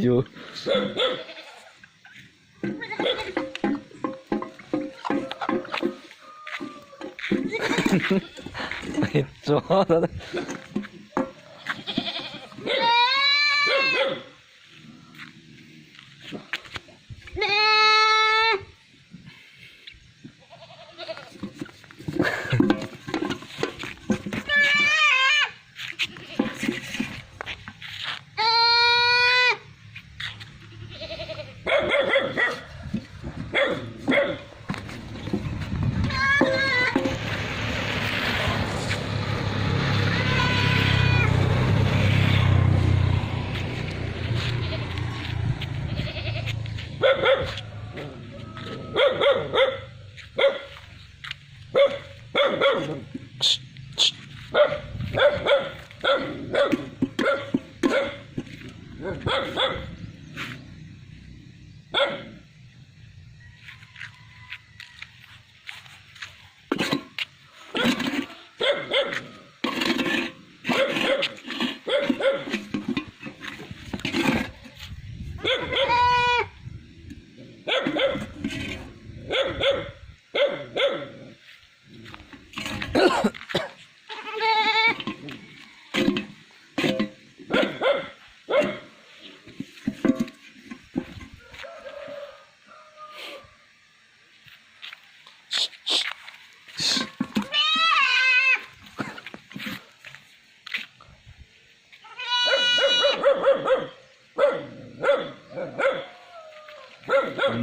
Yus. Tsuav.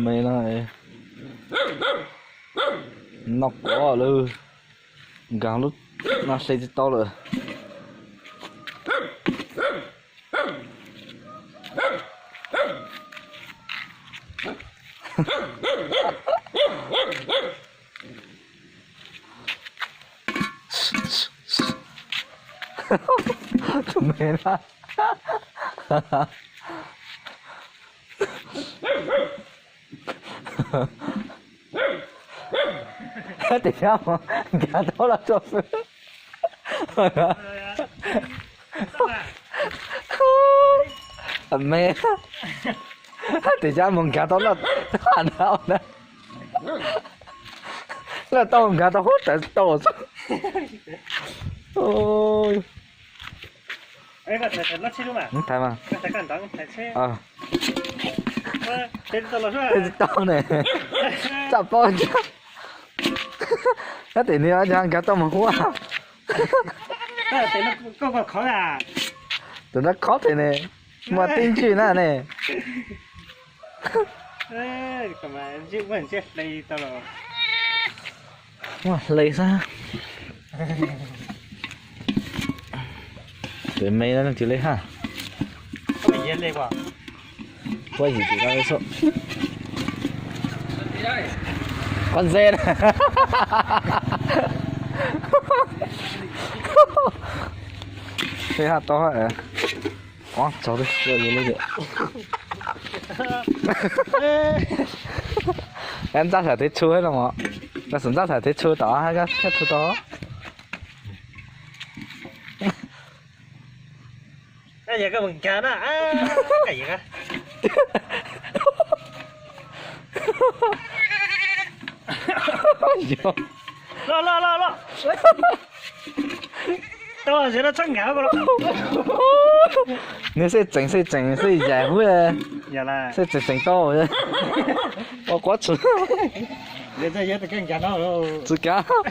Me no, noj quav lawm, nkag lub no hle tsis tau lawm. Tus me na. Tes cab mus nkag tau los tso xwb. Me, tes cab mus nkag tau loj na. Loj tau nkag tau huab tais tau xwb. Thaiv mas. Tsis tau ne. Txaj paub ntsa. Kab tes ni cov nkag tau mus huab. Tus nrab khob tes ne, muaj tib ntswj na ne. Muaj hle xwb. Tus me no leej twg li haj. Puab yim tim no xwb. Qhov ntse na. Peb haj tau, ntxaj sam tiv tshu no, ntxaj sam tiv tshu tom thiab txhua tau. Nws xej tseem xej tseem xej yaim huv, xej tseem tseem tau. Ua quav txhwm. Tsis kav.